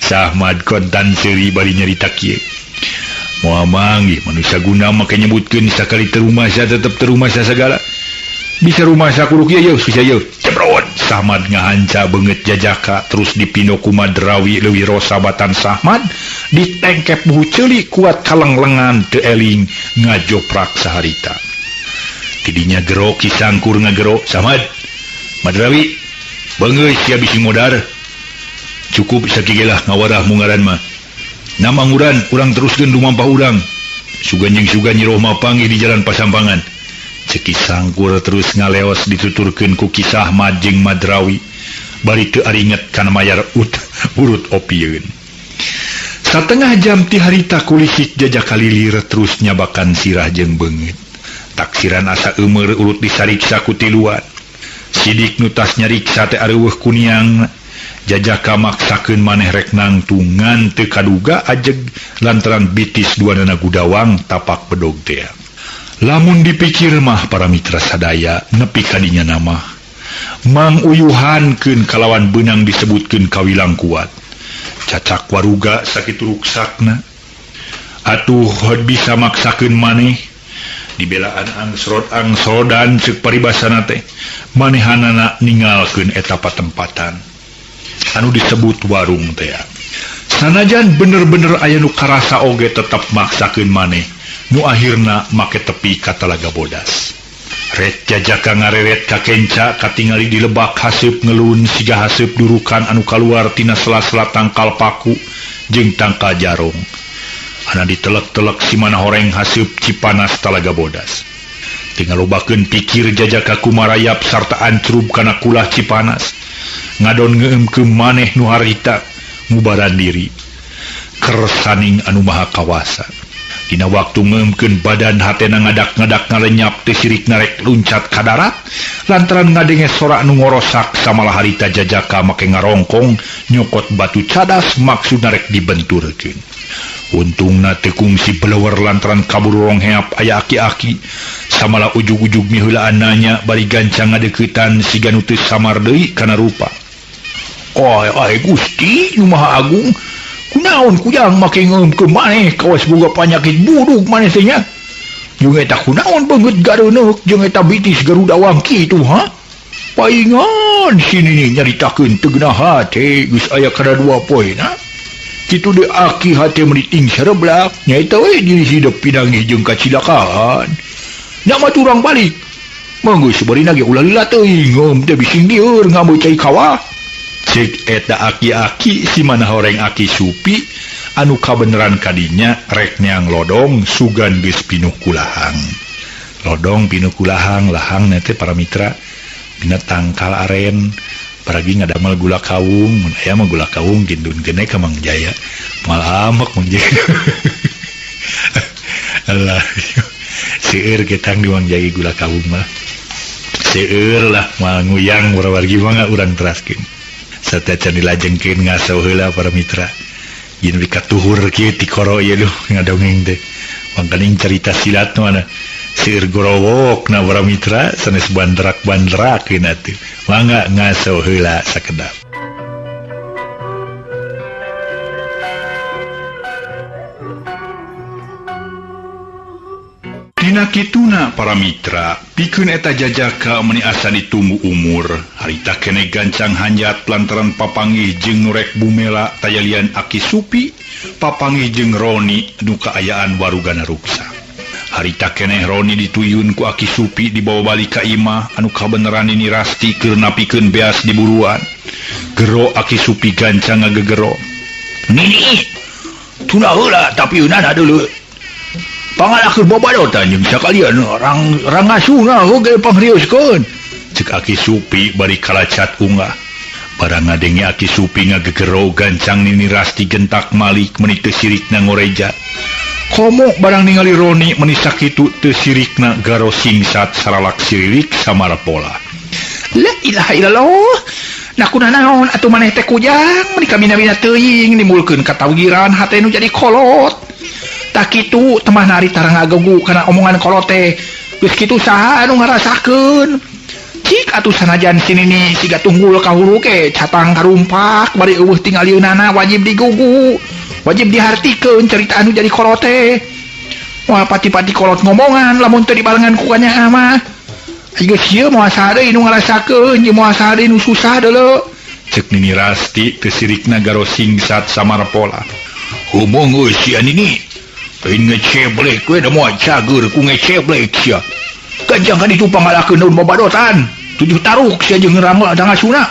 Sahmad kontan seuri bari nyarita kieu. Moal manggih manusia guna make nyebutkeun sakali teu rumasa tetep teu rumasa sagala. Bisa rumasa kudu kieu yeuh bisa yeuh. Cebrot Sahmad ngahanca beungeut Jajaka terus dipindo ku Madrawi leuwih rosa batan Sahmad ditengkep buhu ceuli kuat kalenglengan teu eling ngajoprak saharita. Tidinya gero Ki Sangkur ngagero Sahmad Madrawi beungeut sia bisi modar. Cukup sakieu lah ngawarah mungaran mah. Nama nguran urang teruskeun lumampah urang. Sugan jeung sugan Nyi Rohmah panggih di jalan pasampangan. Cek Ki Sangkur terus ngaleos dituturkeun ku Ki Sahmad jeung Madrawi bari teu aringet kana mayar urut opieun. Satengah jam ti harita kulisik Jajaka lilir terus nyabakan sirah jeung beungeut. Taksiran asa eumeur urut disariksa ku tiluan. Sidik nu tas nyariksa teh areuweuh kuniang. Jajaka maksakeun maneh rek nangtung ngan teu kaduga ajeg lantaran bitis duanana gudawang tapak bedog teh. Lamun dipikir mah para mitra sadaya nepi kadinya nama manguyuhankeun kalawan beunang disebutkeun kawilang kuat. Cacak waruga sakitu ruksakna. Atuh bisa maksakeun maneh dibelaan angsrot angsrodan ceuk paribasana teh manehanana ningalkeun eta patempatan anu disebut warung teh. Sanajan bener-bener aya nu karasa oge tetep maksakeun maneh nu akhirna make tepi ka Talaga Bodas. Ret Jajaka ngareret ka kenca katingali di lebak haseup ngelun siga haseup durukan anu kaluar tina sela-sela tangkal paku jeung tangkal jarong. Ana ditelek-telek si mana horeng haseup Cipanas Talaga Bodas. Tinggal lobakeun pikir Jajaka kumarayap sarta ancrub kana kulah Cipanas. Ngadon ngeumkeum maneh nu harita ngubaran diri. Kersaning anu maha kawasa. Dina waktu ngeumkeun badan hatena ngadak-ngadak ngalenyap teu sirik narek luncat ka darat lantaran ngadenge sorak nu ngorosak samalah harita Jajaka make ngarongkong nyokot batu cadas maksud narek dibenturkeun. Untungna teu kungsi belewer lantaran kaburu rongheap aya aki-aki samalah ujug-ujug miheulaan nanya bari gancang ngadeuketan siga nu teu samar deui kana rupa. Oy ay Gusti nu Maha Agung kunaon kujang make ngeumkeun maneh kawas boga panyakit buduk maneh teh nya. Jeung eta kunaon beungeut gareuneuh jeung eta bitis garudawang kitu ha? Paingan sini nyaritakeun teu geunah hate geus aya kana dua poe na. Kitu deui aki hate meuni ting sareblak nyaeta we diri hidup pinangih jeung kacilakaan. Nya mah urang balik. Mangga sabarina ge ulah lila teuing ngeum teh bising lieur ngambil cai kawah. Cek eta aki-aki si mana horeng aki Supi anu kabeneran kadinya rek neang lodong sugan geus pinuh kulahang. Lodong pinuh kulahang, lahang teh para mitra dina tangkal aren paragi ngadamel gula kawung, mun aya mah gula kawung gindun gene ka Mang Jaya. Moal amek Mang Jaya. Alah, seueur getang di Mang Jaya gula kawung mah. Seueur lah moal nguyang wargi mah urang teraskeun. Sateuacan dilajengkeun ngaso heula para mitra. Yen we katuhur kieu ti koro ieu duh ngadongeng teh. Mangkaning carita silat nu mana seueur gorowok na para mitra sanes bandrak-bandrakeun atuh. Mangga ngaso heula sakedap. Dina kituna para mitra, pikeun eta Jajaka meuni asa ditumbu umur, harita keneh gancang hanjat lantaran papanggih jeung nu rek bumela tayalian Aki Supi, papanggih jeung Roni nu kaayaan warugana ruksa. Harita keneh Roni dituyun ku Aki Supi dibawa balik ka imah anu kabeneran ini Rasti keur napikeun beas di buruan. Gero Aki Supi gancang ngagegero. Nini, tuna heula tapi eunana deuleu. Pangalakeun babadotan jeung sakalian rang rangasuna oge pangriuskeun. Cek Aki Supi bari kalacat unggah. Barang ngadenge Aki Supi ngagegero gancang Nini Rasti gentak malik meuni teu sirikna ngoreja. Komo barang ningali Roni meuni sakitu teu sirikna garo singsat saralak siririk samara pola. La ilaha illallah. Nah kunanaon atuh maneh teh kujang meuni kamina-mina teuing nimbulkeun katawiran hate nu jadi kolot. Tak kitu temah nari tara ngagugu kana omongan kolot teh. Geus kitu saha anu ngarasakeun? Cik atuh sanajan si nini siga tunggul ka hulu ke catang karumpak bari eueuh tingalieunana wajib digugu. Wajib dihartikeun carita anu jadi kolot teh. Moal pati-pati kolot ngomongan lamun teu dibarengan ku kanyaah mah. Geus ieu moal saha deui nu ngarasakeun jeung moal saha deui nu susah deuleu. Cek Nini Rasti teu sirikna garo singsat samarpola. Humung euy sia Nini. Lain ngeceblek we da moal cager ku ngeceblek sia. Ganjang ka ditu pangalakeun daun babadotan. 7 taruk sia jeung rangasuna.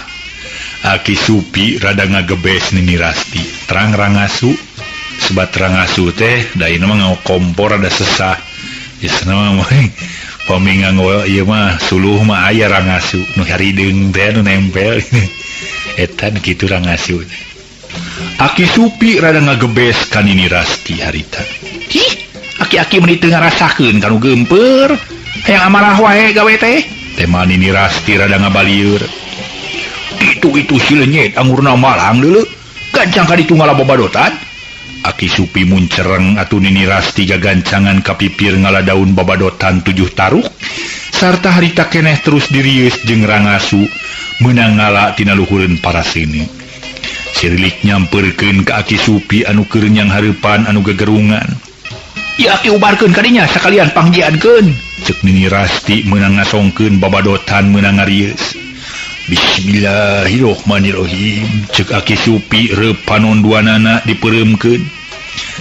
Aki Supi rada ngagebes Nini Rasti. Terang rangasu. Sebat rangasu teh da ieu mah ngakompor rada sesah. Geus mah pami nganggo ieu mah suluh mah aya rangasu nu harideung teh nu nempel. Eta nu kitu rangasu. Aki Supi rada ngagebes ka Nini Rasti harita. Hih, aki-aki meuni teu ngarasakeun kanu geumpeur. Hayang amarah wae gawe teh. Tema Nini Rasti rada ngabalieur. Itu si lenyet angurna malang deuleu. Gancang ka ditu ngala babadotan. Aki Supi muncereng atuh Nini Rasti gagancangan ka pipir ngala daun babadotan 7 taruk sarta harita keneh terus dirieus jeung rangasu meunang ngala tina luhureun parasene. Sirilik nyamperkeun ka Aki Supi anu keur nyang hareupan anu gegerungan. Ieu aki ubarkeun ka dinya sakalian pangjiankeun. Ceuk Nini Rasti meunang ngasongkeun babadotan meunang ngarieus. Bismillahirrohmanirrohim. Ceuk Aki Supi reup panon duanana dipeureumkeun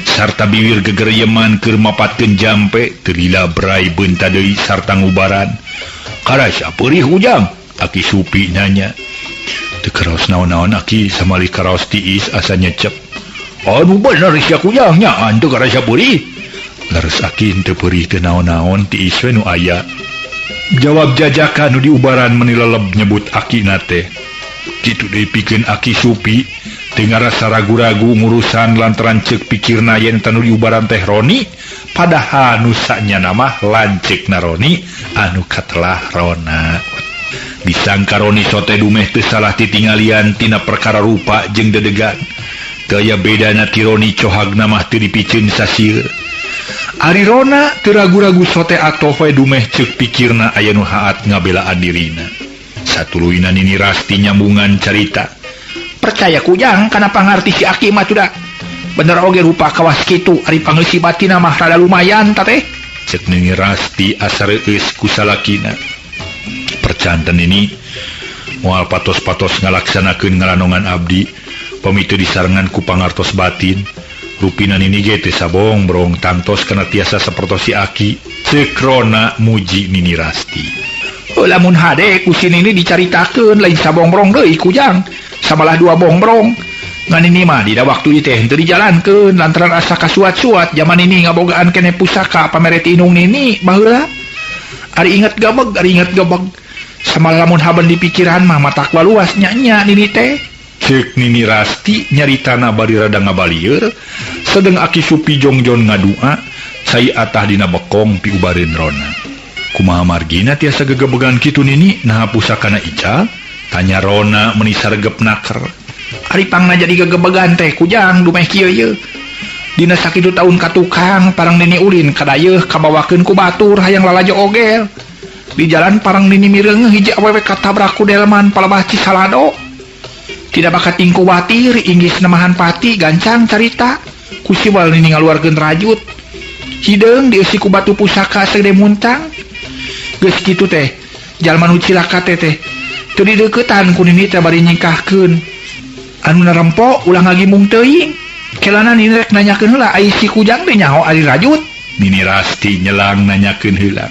sarta biwir gegeryeman keur mapatkeun jampe teu lila brai beunta deui sarta ngubaran. Karasa peurih ujang? Aki Supi nanya. Teu karaos naon-naon aki samali karaos tiis asa nyecep. Anu bener sia kujang nya teu karasa peurih. Leres aki teu peurih teu naon-naon tiis we nu aya. Jawab jajakan nu diubaran meuni leleb nyebut akina teh. Kitu deui pikeun Aki Supi teu ngarasa ragu-ragu ngurusan lantaran ceuk pikirna yen tanu diubaran teh Roni, padahal nu sanyana mah lanceukna Roni anu katelah Rona. Disangka Roni sote dumeh teu salah titingalian tina perkara rupa jeung dedegan. Teu aya bedana ti Roni cohagna mah teu dipiceun sasieur. Ari Rona teu ragu-ragu sote atoh we dumeh ceuk pikirna aya nu haat ngabelaan dirina. Satuluyna Nini Rasti nyambungan carita. Percaya kujang kana pangarti si aki mah tuda. Bener oge rupa kawas kitu ari pangeusih batina mah rada lumayan ta teh. Ceuk Nini Rasti asa reueus ku salakina. Percanten ini moal patos-patos ngalaksanakeun ngalanongan abdi pami teu disarengan ku pangartos batin. Rupina Nini ge teu sabongbrong tangtos kana tiasa sapertos si aki. Ceuk Rona muji Nini Rasti. Lamun hade ku si Nini dicaritakeun lain sabongbrong deui kujang. Samalah 2 bongbrong. Ngan ini mah dina waktu ieu teh henteu dijalankeun lantaran asa kasuat-suat jaman ini ngabogaan keneh pusaka pamere ti indung Nini baheula. Ari inget gabeg, ari inget gabeg. Samalah lamun haben di pikiran mah matak waluas nya-nya Nini teh. Ceuk Nini Rasti nyaritana bari rada ngabalieur, sedeng Aki Supi jongjon ngadua cai atah dina bekong piubareun Rona. Kumaha margina tiasa gegebegan kitu Nini naha pusakana ical? Tanya Rona meuni saregep naker. Ari pangna jadi gegebegan teh kujang dumeh kieu ye. Dina sakitu taun ka tukang parang Nini ulin kadayeuh kabawakeun ku batur hayang lalajo ogel. Di jalan parang Nini mireungeuh hiji awewe katabrak ku delman palebah Cisalado. Tidak bakat tingku batir inggis nemahan pati gancang carita. Ku siwal Nini ngaluarkeun rajut. Hideung dieusi ku batu pusaka sagede muntang. Geus kitu teh jalma nu cilaka teh teh teu dideuketan ku Nini teh bari nyingkahkeun. Anu narempo ulah ngagimung teuing. Kelana Nini rek nanyakeun heula ai si kujang teh nyaho ari rajut. Nini Rasti nyelang nanyakeun heula.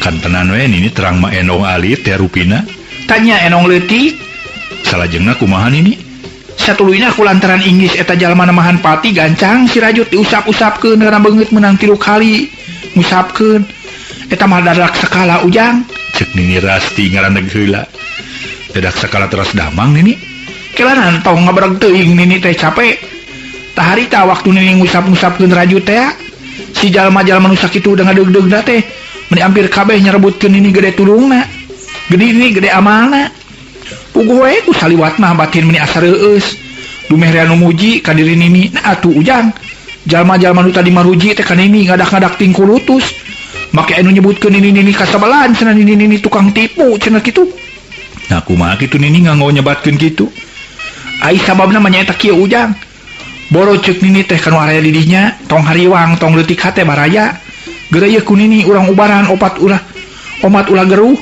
Kantenan we Nini terang mah enong alit teh rupina. Tanya enong leutik. Salajengna kumaha Nini? Satuluyna ku lantaran inggis eta jalma nemahan pati gancang si rajut diusap-usapkeun kana beungeut meunang 3 kali ngusapkeun. Eta mah dadak sakala ujang. Ceuk Nini Rasti ngaraneg heula. Dadak sakala teras damang Nini. Kelanan tong ngabreg teuing Nini teh capek. Tah harita waktu Nini ngusap-ngusapkeun rajut teh si jalma-jalma nu sakitu da ngadeugdeugna teh meuni ampir kabeh nyarebutkeun Nini gede tulungna. Gede ini gede amalna. Puguh we ku saliwat mah batin meni asa reueus. Dumeh rea nu muji ka diri Nini. Nah atuh Ujang. Jalma-jalma nu tadi maruji teh ka Nini ngadak-ngadak tingkulutus. Make anu nyebutkeun Nini Nini kasabelan cenah Nini Nini tukang tipu cenah kitu. Nah kumaha kitu Nini nganggo nyebatkeun kitu? Ai sababna mah nyaeta kieu Ujang. Boro ceuk Nini teh kanu araya di dinya tong hariwang tong leutik hate baraya. Geureuyeuk ku Nini urang ubaran opat ulah omat ulah geruh.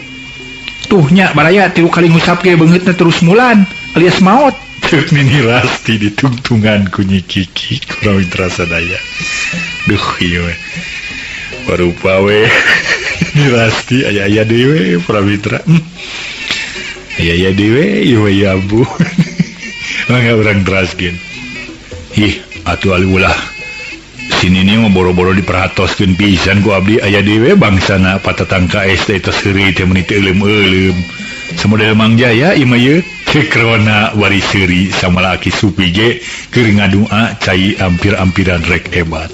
Tuh nya baraya 3 kali ngusap ge beungeutna terus mulan alias maot. Ceuk Nini Rasti ditungtungan ku Nyi Kiki kurang terasa daya. Duh ieu we. Barupa we. Nini Rasti aya-aya deui we para mitra. Aya-aya deui we ieu we ya abu. Mangga urang teraskeun. Ih, atuh ulah. Si Nini mah boro-boro diperhatoskeun pisan ku abdi aya deui we bangsana patatang KS teh tos heureuy teh meuni teu euleum-euleum. Samodel Mang Jaya ieu mah ieu ceuk Rona bari seuri samalah Aki Supi ge keur ngadua cai ampir-ampiran rek hebat.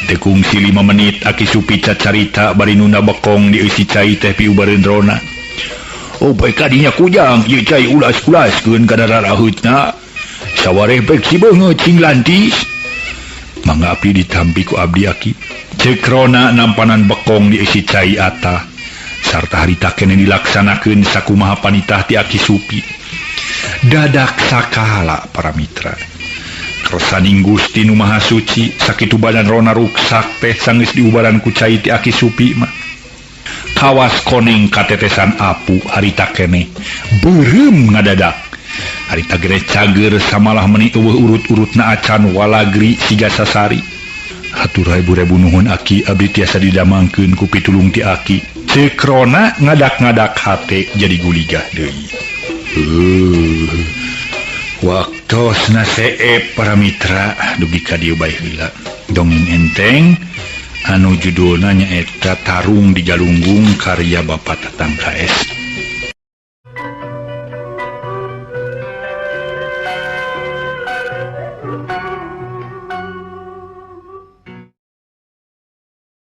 Teu kungsi 5 menit Aki Supi cacarita bari nunda bekong dieusi cai teh piubareun Rona. Oh bae kadinya kujang ieu cai ulas-ulaskeun kana raraheutna. Sawareh pek si beungeut sing lantis. Mangga api ditampi ku abdi Aki. Ceuk Rona nampanan bekong dieusi cai atah. Sarta harita keneh dilaksanakeun sakumaha panitah ti Aki Supi. Dadak sakala para mitra. Kersaning Gusti nu Maha Suci sakitu badan Rona ruksak teh sanggeus diubaran ku cai ti Aki Supi mah. Kawas koneng katetesan apu harita keneh beureum ngadadak. Harita gere cager samalah meni eueuh urut-urutna acan walagri siga sasari. Hatur ribu-ribu nuhun Aki abdi tiasa didamangkeun ku pitulung ti Aki. Ceuk Rona ngadak-ngadak hate jadi guligah deui. Waktosna seep para mitra dugi ka dieu bae heula. Dongeng enteng anu judulna nyaeta Tarung di Galunggung karya Bapak Tatang KS.